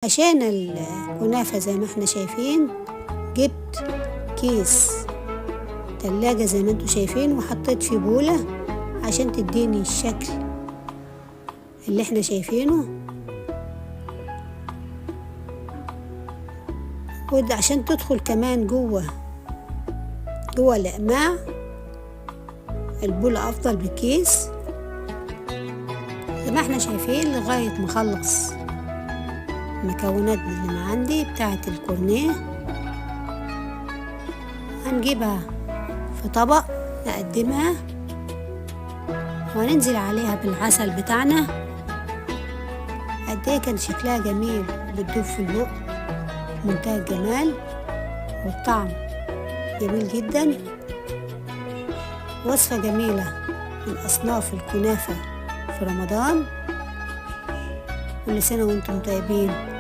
عشان الكنافة زي ما احنا شايفين جبت كيس تلاجة زي ما انتوا شايفين، وحطيت فيه بولة عشان تديني الشكل اللي احنا شايفينه، وده عشان تدخل كمان جوه الأقماع. البولة أفضل بالكيس زي ما احنا شايفين لغاية ما اخلص المكونات اللي عندي بتاعة الكورنيه. هنجيبها في طبق نقدمها، وهننزل عليها بالعسل بتاعنا. قد ايه كان شكلها جميل، بتدوب في البق، منتهى الجمال والطعم جميل جدا. وصفة جميلة من أصناف الكنافة في رمضان. كل سنة وانتم طيبين.